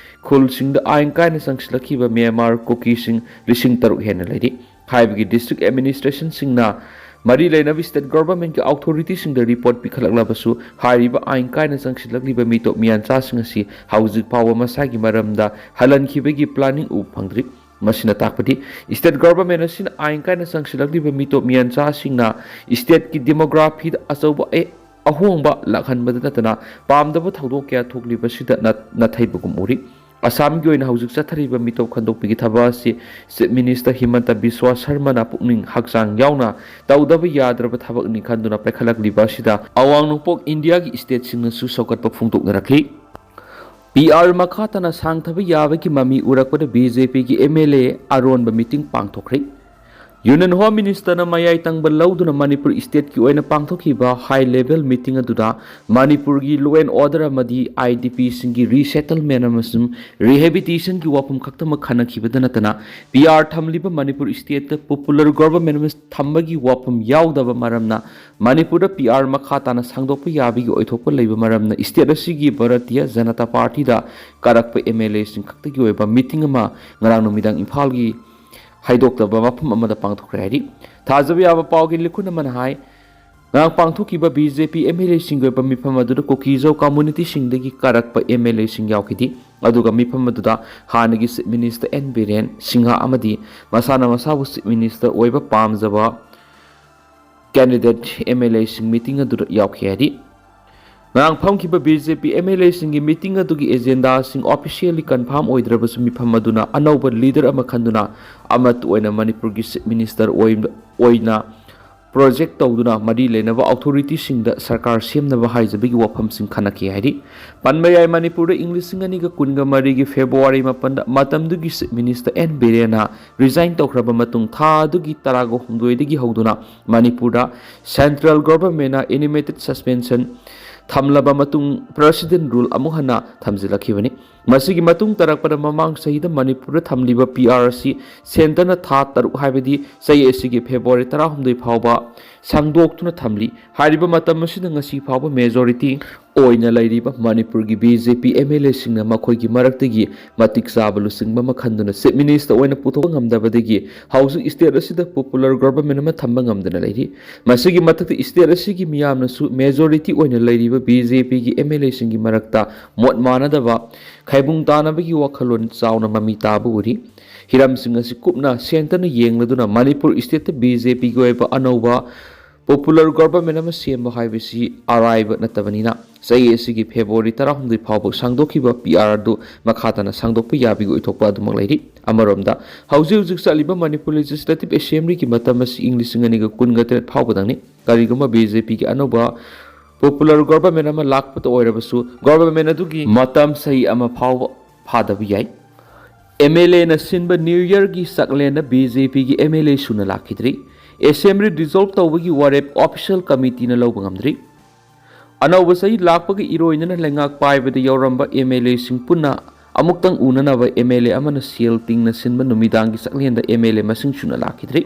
ꯈꯨꯜꯁꯤꯡꯗ ꯑꯥꯏꯟ ꯀꯥꯏꯅ ꯆꯪꯁꯤꯜꯂꯛꯈꯤꯕ ꯃ꯭ꯌꯥꯟꯃꯥꯔ ꯀꯨꯀꯤꯁꯤꯡ ꯂꯤꯁꯤꯡ ꯇꯔꯨꯛ ꯍꯦꯟꯅ ꯂꯩꯔꯤ꯫ ꯍꯥꯏꯕꯒꯤ ꯗꯤꯁꯇ꯭ꯔꯤꯛ ꯑꯦꯗꯃꯤꯅꯤꯁꯇ꯭ꯔꯦꯁꯟꯁꯤꯡꯅ ꯃꯔꯤ ꯂꯩꯅꯕ state governmentꯀꯤ authorityꯁꯤꯡꯗ report ꯄꯤꯈꯠꯂꯛꯂꯕꯁꯨ, ꯍꯥꯏꯔꯤꯕ ꯑꯥꯏꯟ ꯀꯥꯏꯅ ꯆꯪꯁꯤꯜꯂꯛꯂꯤꯕ ꯃꯤꯇꯣꯞ ꯃꯤꯌꯥꯟꯆꯥꯁꯤꯡ ꯑꯁꯤ ꯍꯧꯖꯤꯛ ꯐꯥꯎꯕ ꯃꯁꯥꯒꯤ ꯃꯔꯝꯗ ꯍꯜꯍꯟꯈꯤꯕꯒꯤ planning ꯎꯕ ꯐꯪꯗ꯭ꯔꯤ꯫ ꯃꯁꯤꯅ ꯇꯥꯛꯄꯗꯤ, state government ꯑꯁꯤꯅ ꯑꯥꯏꯟ ꯀꯥꯏꯅ ꯆꯪꯁꯤꯜꯂꯛꯂꯤꯕ ꯃꯤꯇꯣꯞ ꯃꯤꯌꯥꯟꯆꯥꯁꯤꯡꯅ stateꯀꯤ demographyꯗ ꯑꯆꯧꯕ ꯑꯦ-, ꯑꯍꯣꯡꯕ ꯂꯥꯛꯍꯟꯕꯗ ꯅꯠꯇꯅ, ꯄꯥꯝꯗꯕ ꯊꯧꯗꯣꯛ ꯀꯌꯥ ꯊꯣꯛꯂꯤꯕꯁꯤꯗ ꯅ-, ꯅꯥꯊꯩꯕꯒꯨꯝ ꯎꯔꯤ꯫ ꯑꯁꯥꯝꯒꯤ ꯑꯣꯏꯅ ꯍꯧꯖꯤꯛ ꯆꯠꯊꯔꯤꯕ ꯃꯤꯇꯣꯞ ꯈꯟꯗꯣꯛꯄꯒꯤ ꯊꯕꯛ ꯑꯁꯤ Chief Minister ꯍꯤꯃꯟꯇ ꯕꯤꯁ꯭ꯋꯥ ꯁꯔꯃꯅ ꯄꯨꯛꯅꯤꯡ ꯍꯛꯆꯥꯡ ꯌꯥꯎꯅ ꯇꯧꯗꯕ ꯌꯥꯗ꯭ꯔꯕ ꯊꯕꯛꯅꯤ ꯈꯟꯗꯨꯅ ꯄꯥꯏꯈꯠꯂꯛꯂꯤꯕ ꯑꯁꯤꯗ ꯑꯋꯥꯡ ꯅꯣꯡꯄꯣꯛ ꯏꯟꯗꯤꯌꯥꯒꯤ stateꯁꯤꯡꯅꯁꯨ ꯁꯧꯒꯠꯄ ꯐꯣꯡꯗꯣꯛꯅꯔꯛꯂꯤ꯫ P R ꯃꯈꯥ ꯇꯥꯅ ꯁꯥꯡꯊꯕ ꯌꯥꯕꯒꯤ ꯃꯃꯤ ꯎꯔꯛꯄꯗ BJPꯒꯤ MLA ꯑꯔꯣꯟꯕ meeting ꯄꯥꯡꯊꯣꯛꯈ꯭ꯔꯦ꯫ Union Home Ministerꯅ ꯃꯌꯥꯏ ꯇꯪꯕ ꯂꯧꯗꯨꯅ ꯃꯅꯤꯄꯨꯔ stateꯀꯤ ꯑꯣꯏꯅ ꯄꯥꯡꯊꯣꯛꯈꯤꯕ high level meeting ꯑꯗꯨꯗ ꯃꯅꯤꯄꯨꯔꯒꯤ law and order ꯑꯃꯗꯤ IDPꯁꯤꯡꯒꯤ resettlement ꯑꯃꯁꯨꯡ rehabilitationꯒꯤ ꯋꯥꯐꯝ ꯈꯛꯇꯃꯛ ꯈꯟꯅꯈꯤꯕꯗ ꯅꯠꯇꯅ, P R ꯊꯝꯂꯤꯕ ꯃꯅꯤꯄꯨꯔ stateꯇ popular government ꯑꯃ ꯊꯝꯕꯒꯤ ꯋꯥꯐꯝ ꯌꯥꯎꯗꯕ ꯃꯔꯝꯅ, ꯃꯅꯤꯄꯨꯔꯗ P R ꯃꯈꯥ ꯇꯥꯅ ꯁꯥꯡꯗꯣꯛꯄ ꯌꯥꯕꯒꯤ ꯑꯣꯏꯊꯣꯛꯄ ꯂꯩꯕ ꯃꯔꯝꯅ, state ꯑꯁꯤꯒꯤ ꯚꯥꯔꯇꯤꯌ ꯖꯅꯇꯥ ꯄꯥꯔꯇꯤꯗ ꯀꯥꯔꯛꯄ MLAꯁꯤꯡ ꯈꯛꯇꯒꯤ ꯑꯣꯏꯕ meeting ꯑꯃ ꯉꯔꯥꯡ ꯅꯨꯃꯤꯗꯥꯡ ꯏꯝꯐꯥꯜꯒꯤ ꯍꯥꯏꯗꯣꯛꯇꯕ ꯃꯐꯝ ꯑꯃꯗ ꯄꯥꯡꯊꯣꯛꯈ꯭ꯔꯦ ꯍꯥꯏꯔꯤ꯫ ꯊꯥꯖꯕ ꯌꯥꯕ ꯄꯥꯎꯒꯤ ꯂꯤꯈꯨꯟ ꯑꯃꯅ ꯍꯥꯏ, ꯉꯔꯥꯡ ꯄꯥꯡꯊꯣꯛꯈꯤꯕ BJP MLAꯁꯤꯡꯒꯤ ꯑꯣꯏꯕ ꯃꯤꯐꯝ ꯑꯗꯨꯗ ꯀꯨꯀꯤꯖꯧ communityꯁꯤꯡꯗꯒꯤ ꯀꯥꯔꯛꯄ MLAꯁꯤꯡ ꯌꯥꯎꯈꯤꯗꯦ꯫ ꯑꯗꯨꯒ ꯃꯤꯐꯝ ꯑꯗꯨꯗ ꯍꯥꯟꯅꯒꯤ Chief Minister N Biren Singh ꯑꯃꯗꯤ ꯃꯁꯥꯅ ꯃꯁꯥꯕꯨ Chief Minister ꯑꯣꯏꯕ ꯄꯥꯝꯖꯕ candidate MLAꯁꯤꯡ meeting ꯑꯗꯨꯗ ꯌꯥꯎꯈꯤ ꯍꯥꯏꯔꯤ꯫ ꯉꯔꯥꯡ ꯐꯝꯈꯤꯕ BJP MLAꯁꯤꯡꯒꯤ meeting ꯑꯗꯨꯒꯤ agendaꯁꯤꯡ officially confirm ꯑꯣꯏꯗ꯭ꯔꯕꯁꯨ, ꯃꯤꯐꯝ ꯑꯗꯨꯅ ꯑꯅꯧꯕ leader ꯑꯃ ꯈꯟꯗꯨꯅ ꯑꯃꯠꯇ ꯑꯣꯏꯅ ꯃꯅꯤꯄꯨꯔꯒꯤ Chief Minister ꯑꯣꯏ-, ꯑꯣꯏꯅ project ꯇꯧꯗꯨꯅ ꯃꯔꯤ ꯂꯩꯅꯕ authorityꯁꯤꯡꯗ ꯁꯔꯀꯥꯔ ꯁꯦꯝꯅꯕ ꯍꯥꯏꯖꯕꯒꯤ ꯋꯥꯐꯝꯁꯤꯡ ꯈꯟꯅꯈꯤ ꯍꯥꯏꯔꯤ꯫ ꯄꯟꯕ ꯌꯥꯏ, ꯃꯅꯤꯄꯨꯔꯗ ꯏꯪ ꯂꯤꯁꯤꯡ ꯑꯅꯤꯒ ꯀꯨꯟꯒ ꯃꯔꯤꯒꯤ February ꯃꯥꯄꯟꯗ ꯃꯇꯝꯗꯨꯒꯤ Chief Minister N ꯕꯤꯔꯦꯟꯅ resign ꯇꯧꯈ꯭ꯔꯕ ꯃꯇꯨꯡ, ꯊꯥ ꯑꯗꯨꯒꯤ ꯇꯔꯥꯒ ꯍꯨꯝꯗꯣꯏꯗꯒꯤ ꯍꯧꯗꯨꯅ ꯃꯅꯤꯄꯨꯔꯗ central governmentꯅ intermittent suspension ꯊꯝꯂꯕ ꯃꯇꯨꯡ, President Rule ꯑꯃꯨꯛ ꯍꯟꯅ ꯊꯝꯖꯤꯜꯂꯛꯈꯤꯕꯅꯤ꯫ ꯃꯁꯤꯒꯤ ꯃꯇꯨꯡ ꯇꯥꯔꯛꯄꯗ ꯃꯃꯥꯡ ꯆꯍꯤꯗ ꯃꯅꯤꯄꯨꯔꯗ ꯊꯝꯂꯤꯕ P R ꯑꯁꯤ centreꯅ ꯊꯥ ꯇꯔꯨꯛ, ꯍꯥꯏꯕꯗꯤ ꯆꯍꯤ ꯑꯁꯤꯒꯤ February ꯇꯔꯥꯍꯨꯝꯗꯣꯏ ꯐꯥꯎꯕ ꯁꯥꯡꯗꯣꯛꯇꯨꯅ ꯊꯝꯂꯤ꯫ ꯍꯥꯏꯔꯤꯕ ꯃꯇꯝ ꯑꯁꯤꯗ ꯉꯁꯤ ꯐꯥꯎꯕ majority ꯑꯣꯏꯅ ꯂꯩꯔꯤꯕ ꯃꯅꯤꯄꯨꯔꯒꯤ B J P M L ꯑꯦꯁꯤꯡꯅ ꯃꯈꯣꯏꯒꯤ ꯃꯔꯛꯇꯒꯤ ꯃꯇꯤꯛ ꯆꯥꯕ ꯂꯨꯆꯤꯡꯕ ꯑꯃ ꯈꯟꯗꯨꯅ ꯆꯤꯐ ꯃꯤꯅꯤꯁꯇꯔ ꯑꯣꯏꯅ ꯄꯨꯊꯣꯛꯄ ꯉꯝꯗꯕꯗꯒꯤ ꯍꯧꯖꯤꯛ ꯁ꯭ꯇꯦꯠ ꯑꯁꯤꯗ ꯄꯣꯄꯨꯂꯔ ꯒꯣꯚꯔꯟꯃꯦꯟ ꯑꯃ ꯊꯝꯕ ꯉꯝꯗꯅ ꯂꯩꯔꯤ꯫ ꯃꯁꯤꯒꯤ ꯃꯊꯛꯇ ꯁ꯭ꯇꯦꯠ ꯑꯁꯤꯒꯤ ꯃꯤꯌꯥꯝꯅꯁꯨ ꯃꯦꯖꯣꯔꯤꯇꯤ ꯑꯣꯏꯅ ꯂꯩꯔꯤꯕ ꯕꯤ ꯖꯦ ꯄꯤꯒꯤ ꯑꯦꯝ ꯑꯦꯜ ꯑꯦꯁꯤꯡꯒꯤ ꯃꯔꯛꯇ ꯃꯣꯠ ꯃꯥꯟꯅꯗꯕ, ꯈꯥꯏꯕꯨꯡ ꯇꯥꯅꯕꯒꯤ ꯋꯥꯈꯜꯂꯣꯟ ꯆꯥꯎꯅ ꯃꯃꯤ ꯇꯥꯕ ꯎꯔꯤ꯫ ꯍꯤꯔꯝꯁꯤꯡ ꯑꯁꯤ ꯀꯨꯞꯅ ꯁꯦꯟꯇꯔꯅ ꯌꯦꯡꯂꯗꯨꯅ ꯃꯅꯤꯄꯨꯔ ꯁ꯭ꯇꯦꯠꯇ ꯕꯤ ꯖꯦ ꯄꯤꯒꯤ ꯑꯣꯏꯕ ꯑꯅꯧꯕ ꯄꯣꯄꯨꯂꯔ ꯒꯣꯚꯔꯟꯃꯦꯟ ꯑꯃ ꯁꯦꯝꯕ ꯍꯥꯏꯕꯁꯤ ꯑꯔꯥꯏꯕ ꯅꯠꯇꯕꯅꯤꯅ, ꯆꯍꯤ ꯑꯁꯤꯒꯤ ꯐꯦꯕ꯭ꯔꯨꯋꯥꯔꯤ ꯇꯔꯥꯍꯨꯝꯗꯣꯏ ꯐꯥꯎꯕ ꯁꯥꯡꯗꯣꯛꯈꯤꯕ ꯄꯤ ꯑꯥꯔ ꯑꯗꯨ ꯃꯈꯥ ꯇꯥꯅ ꯁꯥꯡꯗꯣꯛꯄ ꯌꯥꯕꯒꯤ ꯑꯣꯏꯊꯣꯛꯄ ꯑꯗꯨꯃꯛ ꯂꯩꯔꯤ꯫ ꯑꯃꯔꯣꯝꯗ, ꯍꯧꯖꯤꯛ ꯍꯧꯖꯤꯛ ꯆꯠꯂꯤꯕ ꯃꯅꯤꯄꯨꯔ ꯂꯦꯖꯤꯁꯂꯦꯇꯤꯚ ꯑꯦꯁꯦꯝꯕ꯭ꯂꯤꯒꯤ ꯃꯇꯝ ꯑꯁꯤ ꯏꯪ ꯂꯤꯁꯤꯡ ꯑꯅꯤꯒ ꯀꯨꯟꯒ ꯇꯔꯦꯠ ꯐꯥꯎꯕꯗꯪꯅꯤ꯫ ꯀꯔꯤꯒꯨꯝꯕ ꯕꯤ ꯖꯦ ꯄꯤꯒꯤ ꯑꯅꯧꯕ ꯄꯣꯄꯨꯂꯔ ꯒꯣꯚꯔꯟꯃꯦꯟ ꯑꯃ ꯂꯥꯛꯄꯇ ꯑꯣꯏꯔꯕꯁꯨ, ꯒꯣꯚꯔꯟꯃꯦꯟ ꯑꯗꯨꯒꯤ ꯃꯇꯝ ꯆꯍꯤ ꯑꯃ ꯐꯥꯎꯕ ꯐꯥꯗꯕ ꯌꯥꯏ꯫ ꯑꯦꯝ ꯑꯦꯜ ꯑꯦꯅ ꯁꯤꯟꯕ ꯅ꯭ꯌꯨ ꯌꯔꯒꯤ ꯆꯥꯛꯂꯦꯟꯗ ꯕꯤ ꯖꯦ ꯄꯤꯒꯤ ꯑꯦꯝ ꯑꯦꯜ ꯑꯦ ꯁꯨꯅ ꯂꯥꯛꯈꯤꯗ꯭ꯔꯤ꯫ ꯑꯦꯁꯦꯝꯕ꯭ꯂꯤ ꯗꯤꯖꯣꯜꯕ ꯇꯧꯕꯒꯤ ꯋꯥꯔꯦꯞ ꯑꯣꯐꯤꯁꯤꯌꯦꯜ ꯀꯃꯤꯇꯤꯅ ꯂꯧꯕ ꯉꯝꯗ꯭ꯔꯤ꯫ ꯑꯅꯧꯕ ꯆꯍꯤ ꯂꯥꯛꯄꯒ ꯏꯔꯣꯏꯅꯅ ꯂꯩꯉꯥꯛ ꯄꯥꯏꯕꯗ ꯌꯥꯎꯔꯝꯕ ꯑꯦꯝ ꯑꯦꯜ ꯑꯦꯁꯤꯡ ꯄꯨꯟꯅ ꯑꯃꯨꯛꯇꯪ ꯎꯅꯅꯕ ꯑꯦꯝ ꯑꯦꯜ ꯑꯦ ꯑꯃꯅ ꯁꯦꯜ ꯇꯤꯡꯅ ꯁꯤꯟꯕ ꯅꯨꯃꯤꯗꯥꯡꯒꯤ ꯆꯥꯛꯂꯦꯟꯗ ꯑꯦꯝ ꯑꯦꯜ ꯑꯦ ꯃꯁꯤꯡ ꯁꯨꯅ ꯂꯥꯛꯈꯤꯗ꯭ꯔꯤ꯫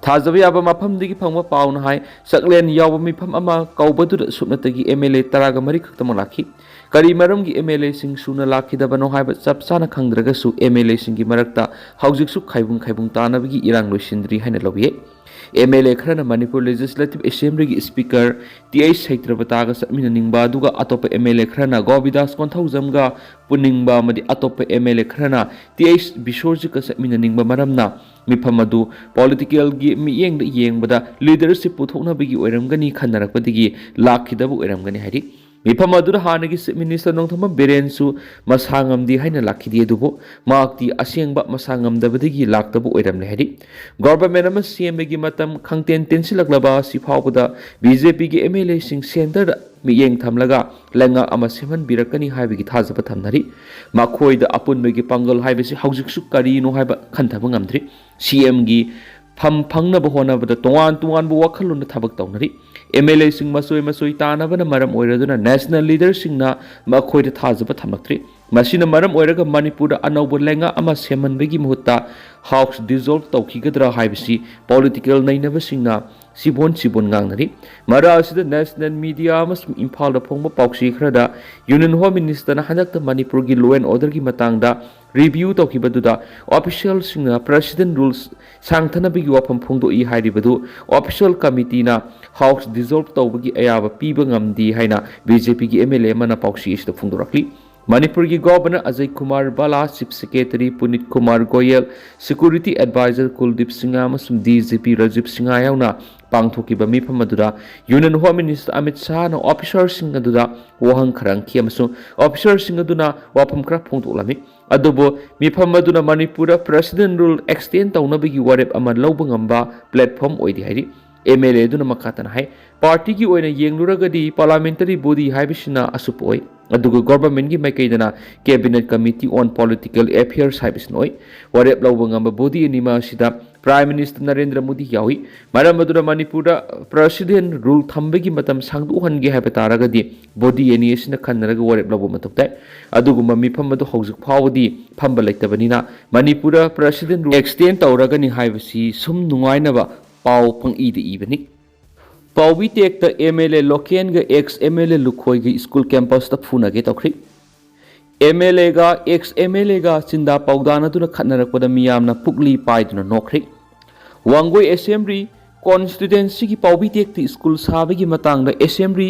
ꯊꯥꯖꯕ ꯌꯥꯕ ꯃꯐꯝꯗꯒꯤ ꯐꯪꯕ ꯄꯥꯎꯅ ꯍꯥꯏ, ꯆꯥꯛꯂꯦꯟ ꯌꯥꯎꯕ ꯃꯤꯐꯝ ꯑꯃ ꯀꯧꯕꯗꯨꯗ ꯁꯨꯞꯅꯇꯒꯤ ꯑꯦꯝ ꯑꯦꯜ ꯑꯦ ꯇꯔꯥꯒ ꯃꯔꯤ ꯈꯛꯇꯃꯛ ꯂꯥꯛꯈꯤ꯫ ꯀꯔꯤ ꯃꯔꯝꯒꯤ ꯑꯦꯝ ꯑꯦꯜ ꯑꯦꯁꯤꯡ ꯁꯨꯅ ꯂꯥꯛꯈꯤꯗꯕꯅꯣ ꯍꯥꯏꯕ ꯆꯞ ꯆꯥꯅ ꯈꯪꯗ꯭ꯔꯒꯁꯨ, ꯑꯦꯝ ꯑꯦꯜ ꯑꯦꯁꯤꯡꯒꯤ ꯃꯔꯛꯇ ꯍꯧꯖꯤꯛꯁꯨ ꯈꯥꯏꯕꯨꯡ ꯈꯥꯏꯕꯨꯡ ꯇꯥꯅꯕꯒꯤ ꯏꯔꯥꯡ ꯂꯣꯏꯁꯤꯟꯗ꯭ꯔꯤ ꯍꯥꯏꯅ ꯂꯧꯏ꯫ ꯑꯦꯝ ꯑꯦꯜ ꯑꯦ ꯈꯔꯅ ꯃꯅꯤꯄꯨꯔ ꯂꯦꯖꯤꯁꯂꯦꯇꯤꯚ ꯑꯦꯁꯦꯝꯕ꯭ꯂꯤꯒꯤ ꯁ꯭ꯄꯤꯀꯔ ꯇꯤ ꯑꯩꯆ ꯁꯩꯇ꯭ꯔꯕꯇꯥꯒ ꯆꯠꯃꯤꯟꯅꯅꯤꯡꯕ, ꯑꯗꯨꯒ ꯑꯇꯣꯞꯄ ꯑꯦꯝ ꯑꯦꯜ ꯑꯦ ꯈꯔꯅ ꯒꯣꯕꯤꯗꯥꯁ ꯀꯣꯟꯊꯧꯖꯝꯒ ꯄꯨꯅꯤꯡꯕ ꯑꯃꯗꯤ ꯑꯇꯣꯞꯄ ꯑꯦꯝ ꯑꯦꯜ ꯑꯦ ꯈꯔꯅ ꯇꯤ ꯑꯩꯆ ꯕꯤꯁꯣꯔꯖꯤꯠꯀ ꯆꯠꯃꯤꯟꯅꯅꯤꯡꯕ ꯃꯔꯝꯅ ꯃꯤꯐꯝ ꯑꯗꯨ ꯄꯣꯂꯤꯇꯤꯀꯦꯜꯒꯤ ꯃꯤꯠꯌꯦꯡꯗ ꯌꯦꯡꯕꯗ ꯂꯤꯗꯔꯁꯤꯞ ꯄꯨꯊꯣꯛꯅꯕꯒꯤ ꯑꯣꯏꯔꯝꯒꯅꯤ ꯈꯟꯅꯔꯛꯄꯗꯒꯤ ꯂꯥꯛꯈꯤꯗꯕ ꯑꯣꯏꯔꯝꯒꯅꯤ ꯍꯥꯏꯔꯤ꯫ ꯃꯤꯐꯝ ꯑꯗꯨꯗ ꯍꯥꯟꯅꯒꯤ ꯆꯤꯐ ꯃꯤꯅꯤꯁꯇꯔ ꯅꯣꯡꯊꯣꯝꯕꯝ ꯕꯤꯔꯦꯟꯁꯨ ꯃꯁꯥ ꯉꯝꯗꯦ ꯍꯥꯏꯅ ꯂꯥꯛꯈꯤꯗꯦ, ꯑꯗꯨꯕꯨ ꯃꯍꯥꯛꯇꯤ ꯑꯁꯦꯡꯕ ꯃꯁꯥ ꯉꯝꯗꯕꯗꯒꯤ ꯂꯥꯛꯇꯕ ꯑꯣꯏꯔꯝꯂꯦ ꯍꯥꯏꯔꯤ꯫ ꯒꯣꯚꯔꯟꯃꯦꯟ ꯑꯃ ꯁꯦꯝꯕꯒꯤ ꯃꯇꯝ ꯈꯪꯇꯦꯟ ꯇꯦꯟꯁꯤꯜꯂꯛꯂꯕ ꯑꯁꯤ ꯐꯥꯎꯕꯗ ꯕꯤ ꯖꯦ ꯄꯤꯒꯤ ꯑꯦꯝ ꯑꯦꯜ ꯑꯦꯁꯤꯡ ꯁꯦꯟꯇꯔꯗ ꯃꯤꯠꯌꯦꯡ ꯊꯝꯂꯒ ꯂꯩꯉꯥꯛ ꯑꯃ ꯁꯦꯝꯍꯟꯕꯤꯔꯛꯀꯅꯤ ꯍꯥꯏꯕꯒꯤ ꯊꯥꯖꯕ ꯊꯝꯅꯔꯤ꯫ ꯃꯈꯣꯏꯗ ꯑꯄꯨꯟꯕꯒꯤ ꯄꯥꯡꯒꯜ ꯍꯥꯏꯕꯁꯤ ꯍꯧꯖꯤꯛꯁꯨ ꯀꯔꯤꯅꯣ ꯍꯥꯏꯕ ꯈꯟꯊꯕ ꯉꯝꯗ꯭ꯔꯤ꯫ ꯁꯤ ꯑꯦꯝꯒꯤ ꯐꯝ ꯐꯪꯅꯕ ꯍꯣꯠꯅꯕꯗ ꯇꯣꯉꯥꯟ ꯇꯣꯉꯥꯟꯕ ꯋꯥꯈꯜꯂꯣꯟꯗ ꯊꯕꯛ ꯇꯧꯅꯔꯤ꯫ ꯑꯦꯝ ꯑꯦꯜ ꯑꯦꯁꯤꯡ ꯃꯆꯣꯏ ꯃꯆꯣꯏ ꯇꯥꯅꯕꯅ ꯃꯔꯝ ꯑꯣꯏꯔꯗꯨꯅ ꯅꯦꯁꯅꯦꯜ ꯂꯤꯗꯔꯁꯤꯡꯅ ꯃꯈꯣꯏꯗ ꯊꯥꯖꯕ ꯊꯝꯂꯛꯇ꯭ꯔꯤ꯫ ꯃꯁꯤꯅ ꯃꯔꯝ ꯑꯣꯏꯔꯒ ꯃꯅꯤꯄꯨꯔꯗ ꯑꯅꯧꯕ ꯂꯩꯉꯥꯛ ꯑꯃ ꯁꯦꯝꯍꯟꯕꯒꯤ ꯃꯍꯨꯠꯇ ꯍꯥꯎꯁ ꯗꯤꯖꯣꯜꯕ ꯇꯧꯈꯤꯒꯗ꯭ꯔꯥ ꯍꯥꯏꯕꯁꯤ ꯄꯣꯂꯤꯇꯤꯀꯦꯜ ꯅꯩꯅꯕꯁꯤꯡꯅ ꯁꯤꯕꯣꯟ ꯁꯤꯕꯣꯟ ꯉꯥꯡꯅꯔꯤ꯫ ꯃꯔꯛ ꯑꯁꯤꯗ ꯅꯦꯁꯅꯦꯜ ꯃꯤꯗꯤꯌꯥ ꯑꯃꯁꯨꯡ ꯏꯝꯐꯥꯜꯗ ꯐꯣꯡꯕ ꯄꯥꯎꯆꯦ ꯈꯔꯗ ꯌꯨꯅꯤꯌꯟ ꯍꯣꯝ ꯃꯤꯅꯤꯁꯇꯔꯅ ꯍꯟꯗꯛꯇ ꯃꯅꯤꯄꯨꯔꯒꯤ ꯂꯣ ꯑꯦꯟ ꯑꯣꯔꯗꯔꯒꯤ ꯃꯇꯥꯡꯗ ꯔꯤꯚꯤꯌꯨ ꯇꯧꯈꯤꯕꯗꯨꯗ ꯑꯣꯐꯤꯁꯤꯌꯦꯜꯁꯤꯡꯅ ꯄ꯭ꯔꯦꯁꯤꯗꯦꯟ ꯔꯨꯜꯁ ꯁꯥꯡꯊꯅꯕꯒꯤ ꯋꯥꯐꯝ ꯐꯣꯡꯗꯣꯛꯏ ꯍꯥꯏꯔꯤꯕꯗꯨ ꯑꯣꯐꯤꯁꯤꯌꯦꯜ ꯀꯃꯤꯇꯤꯅ ꯍꯥꯎꯁ ꯗꯤꯖꯣꯜꯕ ꯇꯧꯕꯒꯤ ꯑꯌꯥꯕ ꯄꯤꯕ ꯉꯝꯗꯦ ꯍꯥꯏꯅ ꯕꯤ ꯖꯦ ꯄꯤꯒꯤ ꯑꯦꯝ ꯑꯦꯜ ꯑꯦ ꯑꯃꯅ ꯄꯥꯎꯆꯦ ꯑꯁꯤꯗ ꯐꯣꯡꯗꯣꯔꯛꯂꯤ꯫ ꯃꯅꯤꯄꯨꯔꯒꯤ governor Ajay Kumar Bhalla, chief secretary Punit Kumar Goel, security adviser Kuldip Singh ꯑꯃꯁꯨꯡ D G P Rajiv Singh ꯌꯥꯎꯅ ꯄꯥꯡꯊꯣꯛꯈꯤꯕ ꯃꯤꯐꯝ ꯑꯗꯨꯗ ꯌꯨꯅꯤꯌꯟ ꯍꯣꯝ ꯃꯤꯅꯤꯁꯇꯔ ꯑꯃꯤꯠ ꯁꯥꯍꯅ ꯑꯣꯐꯤꯁꯔꯁꯤꯡ ꯑꯗꯨꯗ ꯋꯥꯍꯪ ꯈꯔ ꯍꯪꯈꯤ ꯑꯃꯁꯨꯡ ꯑꯣꯐꯤꯁꯔꯁꯤꯡ ꯑꯗꯨꯅ ꯋꯥꯐꯝ ꯈꯔ ꯐꯣꯡꯗꯣꯛꯂꯝꯃꯤ꯫ ꯑꯗꯨꯕꯨ ꯃꯤꯐꯝ ꯑꯗꯨꯅ ꯃꯅꯤꯄꯨꯔꯗ ꯄ꯭ꯔꯦꯁꯤꯗꯦꯟ ꯔꯨꯜ ꯑꯦꯛꯁꯇꯦꯟ ꯇꯧꯅꯕꯒꯤ ꯋꯥꯔꯦꯞ ꯑꯃ ꯂꯧꯕ ꯉꯝꯕ ꯄ꯭ꯂꯦꯠꯐꯣꯔꯝ ꯑꯣꯏꯗꯦ ꯍꯥꯏꯔꯤ꯫ ꯑꯦꯝ ꯑꯦꯜ ꯑꯦ ꯑꯗꯨꯅ ꯃꯈꯥ ꯇꯥꯅ ꯍꯥꯏ, ꯄꯥꯔꯇꯤꯒꯤ ꯑꯣꯏꯅ ꯌꯦꯡꯂꯨꯔꯒꯗꯤ ꯄꯥꯔꯂꯥꯃꯦꯟꯇꯔꯤ ꯕꯣꯗꯤ ꯍꯥꯏꯕꯁꯤꯅ ꯑꯁꯨꯞꯄ ꯑꯣꯏ, ꯑꯗꯨꯒ ꯒꯣꯚꯔꯟꯃꯦꯟꯠꯀꯤ ꯃꯥꯏꯀꯩꯗꯅ ꯀꯦꯕꯤꯅꯦꯠ ꯀꯃꯤꯇꯤ ꯑꯣꯟ ꯄꯣꯂꯤꯇꯤꯀꯦꯜ ꯑꯦꯐꯤꯌꯔꯁ ꯍꯥꯏꯕꯁꯤꯅ ꯑꯣꯏ꯫ ꯋꯥꯔꯦꯞ ꯂꯧꯕ ꯉꯝꯕ ꯕꯣꯗꯤ ꯑꯅꯤꯃꯛ ꯑꯁꯤꯗ ꯄ꯭ꯔꯥꯏꯝ ꯃꯤꯅꯤꯁꯇꯔ ꯅꯔꯦꯟꯗ꯭ꯔ ꯃꯣꯗꯤ ꯌꯥꯎꯏ꯫ ꯃꯔꯝ ꯑꯗꯨꯅ ꯃꯅꯤꯄꯨꯔꯗ ꯄ꯭ꯔꯦꯁꯤꯗꯦꯟ ꯔꯨꯜ ꯊꯝꯕꯒꯤ ꯃꯇꯝ ꯁꯥꯡꯗꯣꯛꯍꯟꯒꯦ ꯍꯥꯏꯕ ꯇꯥꯔꯒꯗꯤ ꯕꯣꯗꯤ ꯑꯅꯤ ꯑꯁꯤꯅ ꯈꯟꯅꯔꯒ ꯋꯥꯔꯦꯞ ꯂꯧꯕ ꯃꯊꯧ ꯇꯥꯏ꯫ ꯑꯗꯨꯒꯨꯝꯕ ꯃꯤꯐꯝ ꯑꯗꯨ ꯍꯧꯖꯤꯛ ꯐꯥꯎꯕꯗꯤ ꯐꯝꯕ ꯂꯩꯇꯕꯅꯤꯅ ꯃꯅꯤꯄꯨꯔꯗ ꯄ꯭ꯔꯦꯁꯤꯗꯦꯟ ꯔꯨꯜ ꯑꯦꯛꯁꯇꯦꯟ ꯇꯧꯔꯒꯅꯤ ꯍꯥꯏꯕꯁꯤ ꯁꯨꯝ ꯅꯨꯡꯉꯥꯏꯅꯕ ꯄꯥꯎ ꯄꯪꯏꯗ ꯏꯕꯅꯤ꯫ ꯄꯥꯎꯕꯤ ꯇꯦꯛꯇ ꯑꯦꯝ ꯑꯦꯜ ꯑꯦ ꯂꯣꯀꯦꯟꯒ ꯑꯦꯛꯁ ꯑꯦꯝ ꯑꯦꯜ ꯑꯦ ꯂꯨꯈꯣꯏꯒ ꯁ꯭ꯀꯨꯜ ꯀꯦꯝꯄꯁꯇ ꯐꯨꯅꯒꯦ ꯇꯧꯈ꯭ꯔꯤ꯫ ꯑꯦꯝ ꯑꯦꯜ ꯑꯦꯒ ꯑꯦꯛꯁ ꯑꯦꯝ ꯑꯦꯜ ꯑꯦꯒ ꯆꯤꯟꯗꯥ ꯄꯥꯎꯗꯥꯅꯗꯨꯅ ꯈꯠꯅꯔꯛꯄꯗ ꯃꯤꯌꯥꯝꯅ ꯄꯨꯛꯂꯤ ꯄꯥꯏꯗꯨꯅ ꯅꯣꯛꯈ꯭ꯔꯤ꯫ ꯋꯥꯡꯒꯣꯏ ꯑꯦꯁꯦꯝꯕ꯭ꯂꯤ ꯀꯣꯟꯁꯇꯤꯇ꯭ꯋꯦꯟꯁꯤꯒꯤ ꯄꯥꯎꯕꯤ ꯇꯦꯛꯇ ꯁ꯭ꯀꯨꯜ ꯁꯥꯕꯒꯤ ꯃꯇꯥꯡꯗ ꯑꯦꯁꯦꯝꯕ꯭ꯂꯤ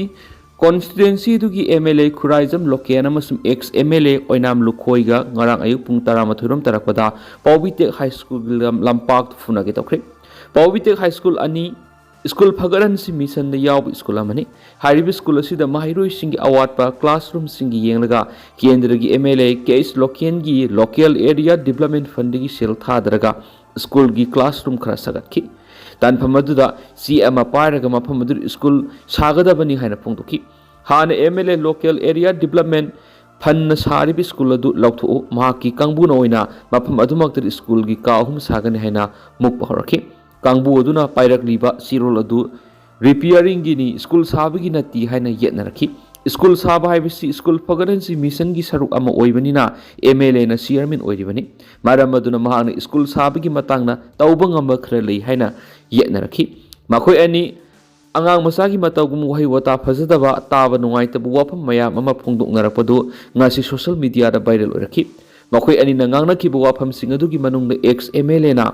ꯀꯣꯟꯁꯇꯤꯇ꯭ꯋꯦꯟꯁꯤꯗꯨꯒꯤ M L A Khuraijam Loken ꯑꯃꯁꯨꯡ ꯑꯦꯛꯁ ꯑꯦꯝ ꯑꯦꯜ ꯑꯦ ꯑꯣꯏꯅꯥꯝ ꯂꯨꯈꯣꯏꯒ ꯉꯔꯥꯡ ꯑꯌꯨꯛ ꯄꯨꯡ ꯇꯔꯥꯃꯥꯊꯣꯏꯔꯣꯝ ꯇꯥꯔꯛꯄꯗ ꯄꯥꯎꯕꯤ ꯇꯦꯛ ꯍꯥꯏ ꯁ꯭ꯀꯨꯜꯒꯤ ꯂꯝ-, ꯂꯝꯄꯥꯛꯇ ꯐꯨꯅꯒꯦ ꯇꯧꯈ꯭ꯔꯦ꯫ ꯄꯥꯎꯕꯤ ꯇꯦꯛ ꯍꯥꯏ ꯁ꯭ꯀꯨꯜ ꯑꯅꯤ ꯁ꯭ꯀꯨꯜ ꯐꯒꯠꯍꯟꯁꯤ ꯃꯤꯁꯟꯗ ꯌꯥꯎꯕ ꯁ꯭ꯀꯨꯜ ꯑꯃꯅꯤ꯫ ꯍꯥꯏꯔꯤꯕ ꯁ꯭ꯀꯨꯜ ꯑꯁꯤꯗ ꯃꯍꯩꯔꯣꯏꯁꯤꯡꯒꯤ ꯑꯋꯥꯠꯄ ꯀ꯭ꯂꯥꯁꯔꯨꯝꯁꯤꯡꯒꯤ ꯌꯦꯡꯂꯒ ꯀꯦꯟꯗ꯭ꯔꯒꯤ M L A K S ꯂꯣꯀꯦꯟꯒꯤ ꯂꯣꯀꯦꯜ ꯑꯦꯔꯤꯌꯥ ꯗꯤꯕ꯭ꯂꯞꯃꯦꯟ ꯐꯟꯗꯒꯤ ꯁꯦꯜ ꯊꯥꯗꯔꯒ ꯁ꯭ꯀꯨꯜꯒꯤ ꯀ꯭ꯂꯥꯁꯔꯨꯝ ꯈꯔ ꯁꯥꯒꯠꯈꯤ꯫ ꯇꯥꯟꯐꯝ ꯑꯗꯨꯗ ꯆꯦ ꯑꯃ ꯄꯥꯏꯔꯒ ꯃꯐꯝ ꯑꯗꯨꯗ ꯁ꯭ꯀꯨꯜ ꯁꯥꯒꯗꯕꯅꯤ ꯍꯥꯏꯅ ꯐꯣꯡꯗꯣꯛꯈꯤ꯫ ꯍꯥꯟꯅ M L A local area development ꯐꯟꯅ ꯁꯥꯔꯤꯕ ꯁ꯭ꯀꯨꯜ ꯑꯗꯨ ꯂꯧꯊꯣꯛꯎ, ꯃꯍꯥꯛꯀꯤ ꯀꯥꯡꯕꯨꯅ ꯑꯣꯏꯅ ꯃꯐꯝ ꯑꯗꯨꯃꯛꯇꯗ ꯁ꯭ꯀꯨꯜꯒꯤ ꯀꯥ ꯑꯍꯨꯝ ꯁꯥꯒꯅꯤ ꯍꯥꯏꯅ ꯃꯨꯛꯄ ꯍꯧꯔꯛꯈꯤ꯫ ꯀꯥꯡꯕꯨ ꯑꯗꯨꯅ ꯄꯥꯏꯔꯛꯂꯤꯕ ꯆꯦꯔꯣꯜ ꯑꯗꯨ ꯔꯤꯄꯤꯌꯥꯔꯤꯡꯒꯤꯅꯤ, ꯁ꯭ꯀꯨꯜ ꯁꯥꯕꯒꯤ ꯅꯠꯇꯦ ꯍꯥꯏꯅ ꯌꯦꯠꯅꯔꯛꯈꯤ꯫ ꯁ꯭ꯀꯨꯜ ꯁꯥꯕ ꯍꯥꯏꯕꯁꯤ ꯁ꯭ꯀꯨꯜ ꯐꯒꯠꯍꯟꯁꯤ ꯃꯤꯁꯟꯒꯤ ꯁꯔꯨꯛ ꯑꯃ ꯑꯣꯏꯕꯅꯤꯅ ꯑꯦꯝ ꯑꯦꯜ ꯑꯦꯅ ꯆꯤꯌꯔꯃꯦꯟ ꯑꯣꯏꯔꯤꯕꯅꯤ꯫ ꯃꯔꯝ ꯑꯗꯨꯅ ꯃꯍꯥꯛꯅ ꯁ꯭ꯀꯨꯜ ꯁꯥꯕꯒꯤ ꯃꯇꯥꯡꯗ ꯇꯧꯕ ꯉꯝꯕ ꯈꯔ ꯂꯩ ꯍꯥꯏꯅ ꯌꯦꯠꯅꯔꯛꯈꯤ꯫ ꯃꯈꯣꯏ ꯑꯅꯤ ꯑꯉꯥꯡ ꯃꯆꯥꯒꯤ ꯃꯇꯧꯒꯨꯝ ꯋꯥꯍꯩ ꯋꯥꯇꯥ ꯐꯖꯗꯕ, ꯇꯥꯕ ꯅꯨꯡꯉꯥꯏꯇꯕ ꯋꯥꯐꯝ ꯃꯌꯥꯝ ꯑꯃ ꯐꯣꯡꯗꯣꯛꯅꯔꯛꯄꯗꯨ ꯉꯁꯤ ꯁꯣꯁꯤꯌꯦꯜ ꯃꯤꯗꯤꯌꯥꯗ ꯚꯥꯏꯔꯦꯜ ꯑꯣꯏꯔꯛꯈꯤ꯫ ꯃꯈꯣꯏ ꯑꯅꯤꯅ ꯉꯥꯡꯅꯈꯤꯕ ꯋꯥꯐꯝꯁꯤꯡ ꯑꯗꯨꯒꯤ ꯃꯅꯨꯡꯗ ꯑꯦꯛꯁ ꯑꯦꯝ ꯑꯦꯜ ꯑꯦꯅ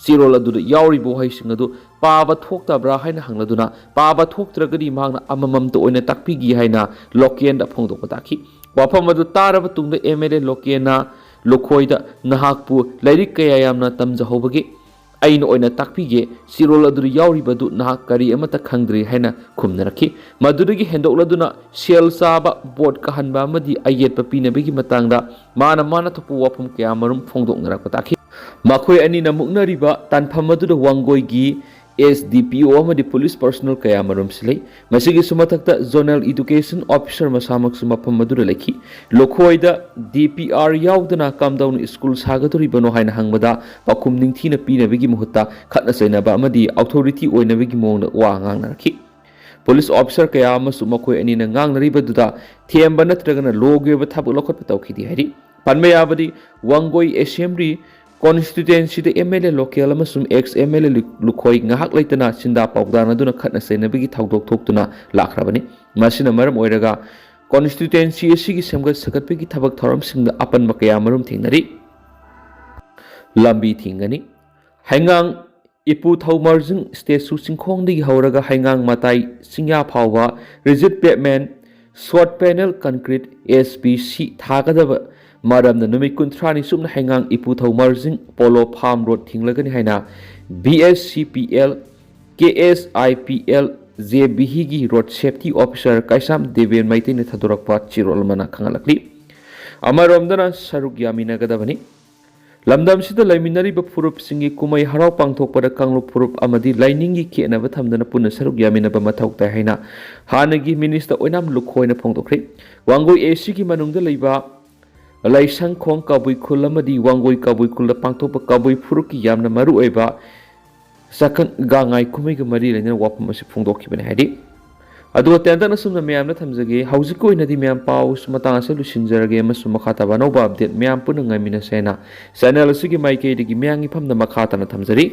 ꯆꯦꯔꯣꯜ ꯑꯗꯨꯗ ꯌꯥꯎꯔꯤꯕ ꯋꯥꯍꯩꯁꯤꯡ ꯑꯗꯨ ꯄꯥꯕ ꯊꯣꯛꯇꯕ꯭ꯔꯥ ꯍꯥꯏꯅ ꯍꯪꯂꯗꯨꯅ, ꯄꯥꯕ ꯊꯣꯛꯇ꯭ꯔꯒꯗꯤ ꯃꯍꯥꯛꯅ ꯑꯃꯃꯝꯇ ꯑꯣꯏꯅ ꯇꯥꯛꯄꯤꯒꯦ ꯍꯥꯏꯅ ꯂꯣꯀꯦꯟꯗ ꯐꯣꯡꯗꯣꯛꯄ ꯇꯥꯈꯤ꯫ ꯋꯥꯐꯝ ꯑꯗꯨ ꯇꯥꯔꯕ ꯇꯨꯡꯗ ꯑꯦꯝ ꯑꯦꯜ ꯑꯦ ꯂꯣꯀꯦꯟꯅ ꯂꯨꯈꯣꯏꯗ, "ꯅꯍꯥꯛꯄꯨ ꯂꯥꯏꯔꯤꯛ ꯀꯌꯥ ꯌꯥꯝꯅ ꯇꯝꯖꯍꯧꯕꯒꯦ? ꯑꯩꯅ ꯑꯣꯏꯅ ꯇꯥꯛꯄꯤꯒꯦ, ꯆꯦꯔꯣꯜ ꯑꯗꯨꯗ ꯌꯥꯎꯔꯤꯕꯗꯨ ꯅꯍꯥꯛ ꯀꯔꯤ ꯑꯃꯠꯇ ꯈꯪꯗ꯭ꯔꯤ" ꯍꯥꯏꯅ ꯈꯨꯝꯅꯔꯛꯈꯤ꯫ ꯃꯗꯨꯗꯒꯤ ꯍꯦꯟꯗꯣꯛꯂꯗꯨꯅ ꯁꯦꯜ ꯆꯥꯕ, ꯚꯣꯠ ꯀꯥꯍꯟꯕ ꯑꯃꯗꯤ ꯑꯌꯦꯠꯄ ꯄꯤꯅꯕꯒꯤ ꯃꯇꯥꯡꯗ ꯃꯥꯅ ꯃꯥꯅ ꯊꯣꯛꯄ ꯋꯥꯐꯝ ꯀꯌꯥ ꯃꯔꯨꯝ ꯐꯣꯡꯗꯣꯛꯅꯔꯛꯄ ꯇꯥꯈꯤ꯫ ꯃꯈꯣꯏ ꯑꯅꯤꯅ ꯃꯨꯛꯅꯔꯤꯕ ꯇꯥꯟꯐꯝ ꯑꯗꯨꯗ ꯋꯥꯡꯒꯣꯏꯒꯤ ꯑꯦꯁ ꯗꯤ ꯄꯤ ꯑꯣ ꯑꯃꯗꯤ ꯄꯨꯂꯤꯁ ꯄꯔꯁꯣꯅꯦꯜ ꯀꯌꯥ ꯃꯔꯨꯝꯁꯨ ꯂꯩ꯫ ꯃꯁꯤꯒꯤꯁꯨ ꯃꯊꯛꯇ ꯖꯣꯅꯦꯜ ꯏꯗꯨꯀꯦꯁꯟ ꯑꯣꯐꯤꯁꯔ ꯃꯁꯥꯃꯛꯁꯨ ꯃꯐꯝ ꯑꯗꯨꯗ ꯂꯩꯈꯤ꯫ ꯂꯨꯈꯣꯏꯗ ꯗꯤ ꯄꯤ ꯑꯥꯔ ꯌꯥꯎꯗꯅ ꯀꯝꯗꯧꯅ ꯁ꯭ꯀꯨꯜ ꯁꯥꯒꯗꯧꯔꯤꯕꯅꯣ ꯍꯥꯏꯅ ꯍꯪꯕꯗ ꯄꯥꯎꯈꯨꯝ ꯅꯤꯡꯊꯤꯅ ꯄꯤꯅꯕꯒꯤ ꯃꯍꯨꯠꯇ ꯈꯠꯅ ꯆꯩꯅꯕ ꯑꯃꯗꯤ ꯑꯣꯊꯣꯔꯤꯇꯤ ꯑꯣꯏꯅꯕꯒꯤ ꯃꯑꯣꯡꯗ ꯋꯥ ꯉꯥꯡꯅꯔꯛꯈꯤ꯫ ꯄꯨꯂꯤꯁ ꯑꯣꯐꯤꯁꯔ ꯀꯌꯥ ꯑꯃꯁꯨ ꯃꯈꯣꯏ ꯑꯅꯤꯅ ꯉꯥꯡꯅꯔꯤꯕꯗꯨꯗ ꯊꯦꯝꯕ ꯅꯠꯇ꯭ꯔꯒꯅ ꯂꯣꯒꯤ ꯑꯣꯏꯕ ꯊꯕꯛ ꯂꯧꯈꯠꯄ ꯇꯧꯈꯤꯗꯦ ꯍꯥꯏꯔꯤ꯫ ꯄꯟꯕ ꯌꯥꯕꯗꯤ, ꯋꯥꯡꯒꯣꯏ ꯑꯦꯁꯦꯝꯕ꯭ꯂꯤ ꯀꯣꯟꯁꯇꯤꯇ꯭ꯋꯦꯟꯁꯤꯗ ꯑꯦꯝ ꯑꯦꯜ ꯑꯦ ꯂꯣꯀꯦꯜ ꯑꯃꯁꯨꯡ ꯑꯦꯛꯁ ꯑꯦꯝ ꯑꯦꯜ ꯑꯦ ꯂꯨꯈꯣꯏ ꯉꯥꯏꯍꯥꯛ ꯂꯩꯇꯅ ꯆꯤꯟꯗꯥ ꯄꯥꯎꯗꯥꯅꯗꯨꯅ ꯈꯠꯅ ꯆꯩꯅꯕꯒꯤ ꯊꯧꯗꯣꯛ ꯊꯣꯛꯇꯨꯅ ꯂꯥꯛꯈ꯭ꯔꯕꯅꯤ꯫ ꯃꯁꯤꯅ ꯃꯔꯝ ꯑꯣꯏꯔꯒ ꯀꯣꯟꯁꯇꯤꯇ꯭ꯋꯦꯟꯁꯤ ꯑꯁꯤꯒꯤ ꯁꯦꯝꯒꯠ ꯁꯥꯒꯠꯄꯒꯤ ꯊꯕꯛ ꯊꯧꯔꯝꯁꯤꯡꯗ ꯑꯄꯟꯕ ꯀꯌꯥ ꯃꯔꯨꯝ ꯊꯦꯡꯅꯔꯤ꯫ ꯂꯝꯕꯤ ꯊꯤꯡꯒꯅꯤ꯫ ꯍꯩꯉꯥꯡ ꯏꯄꯨ ꯊꯧꯃꯔꯖꯤꯡ ꯁ꯭ꯇꯦꯆꯨ ꯆꯤꯡꯈꯣꯡꯗꯒꯤ ꯍꯧꯔꯒ ꯍꯩꯉꯥꯡ ꯃꯇꯥꯏ ꯆꯤꯡꯌꯥ ꯐꯥꯎꯕ rigid pavement, short panel concrete, S P C ꯊꯥꯒꯗꯕ ꯃꯔꯝꯅ ꯅꯨꯃꯤꯠ ꯀꯨꯟꯊ꯭ꯔꯥꯅꯤ ꯆꯨꯞꯅ ꯍꯩꯉꯥꯡ ꯏꯄꯨ ꯊꯧꯃꯔꯖꯤꯡ ꯄꯣꯂꯣ ꯐꯥꯔꯝ ꯔꯣꯗ ꯊꯤꯡꯂꯒꯅꯤ ꯍꯥꯏꯅ B S C P L, K S I P L, J ꯕꯤꯍꯤꯒꯤ road safety officer Keisham Deben ꯃꯩꯇꯩꯅ ꯊꯥꯗꯣꯔꯛꯄ ꯆꯦꯔꯣꯜ ꯑꯃꯅ ꯈꯪꯍꯜꯂꯛꯂꯤ꯫ ꯑꯃꯔꯣꯝꯗꯅ ꯁꯔꯨꯛ ꯌꯥꯃꯤꯟꯅꯒꯗꯕꯅꯤ꯫ ꯂꯝꯗꯝꯁꯤꯗ ꯂꯩꯃꯤꯟꯅꯔꯤꯕ ꯐꯨꯔꯨꯞꯁꯤꯡꯒꯤ ꯀꯨꯝꯍꯩ ꯍꯔꯥꯎ ꯄꯥꯡꯊꯣꯛꯄꯗ ꯀꯥꯡꯂꯨꯞ ꯐꯨꯔꯨꯞ ꯑꯃꯗꯤ ꯂꯥꯏꯅꯤꯡꯒꯤ ꯈꯦꯠꯅꯕ ꯊꯝꯗꯅ ꯄꯨꯟꯅ ꯁꯔꯨꯛ ꯌꯥꯃꯤꯟꯅꯕ ꯃꯊꯧ ꯇꯥꯏ ꯍꯥꯏꯅ ꯍꯥꯟꯅꯒꯤ ꯃꯤꯅꯤꯁꯇꯔ ꯑꯣꯏꯅꯥꯝ ꯂꯨꯈꯣꯏꯅ ꯐꯣꯡꯗꯣꯛꯈ꯭ꯔꯦ꯫ ꯋꯥꯡꯒꯣꯏ ꯑꯦ ꯁꯤꯒꯤ ꯃꯅꯨꯡꯗ ꯂꯩꯕ ꯂꯥꯏꯁꯪꯈꯣꯡ ꯀꯕꯨꯏ ꯈꯨꯜ ꯑꯃꯗꯤ ꯋꯥꯡꯒꯣꯏ ꯀꯕꯨꯏ ꯈꯨꯜꯗ ꯄꯥꯡꯊꯣꯛꯄ ꯀꯕꯨꯏ ꯐꯨꯔꯨꯞꯀꯤ ꯌꯥꯝꯅ ꯃꯔꯨꯑꯣꯏꯕ ꯁꯛꯈꯪ ꯒꯥꯡꯉꯥꯏ ꯀꯨꯝꯍꯩꯒ ꯃꯔꯤ ꯂꯩꯅꯅ ꯋꯥꯐꯝ ꯑꯁꯤ ꯐꯣꯡꯗꯣꯛꯈꯤꯕꯅꯤ ꯍꯥꯏꯔꯤ꯫ ꯑꯗꯨꯒ ꯇꯦꯟꯇꯛꯅ ꯁꯨꯝꯅ ꯃꯌꯥꯝꯗ ꯊꯝꯖꯒꯦ, ꯍꯧꯖꯤꯛꯀꯤ ꯑꯣꯏꯅꯗꯤ ꯃꯌꯥꯝ ꯄꯥꯎ ꯃꯇꯥꯡ ꯑꯁꯤꯗ ꯂꯣꯏꯁꯤꯟꯖꯔꯒꯦ ꯑꯃꯁꯨꯡ ꯃꯈꯥ ꯇꯥꯕ ꯑꯅꯧꯕ ꯑꯞꯗꯦꯠ ꯃꯌꯥꯝ ꯄꯨꯟꯅ ꯉꯥꯏꯃꯤꯟꯅꯁꯦ ꯍꯥꯏꯅ ꯆꯦꯅꯦꯜ ꯑꯁꯤꯒꯤ ꯃꯥꯏꯀꯩꯗꯒꯤ ꯃꯌꯥꯝꯒꯤ ꯐꯝꯗ ꯃꯈꯥ ꯇꯥꯅ ꯊꯝꯖꯔꯤ꯫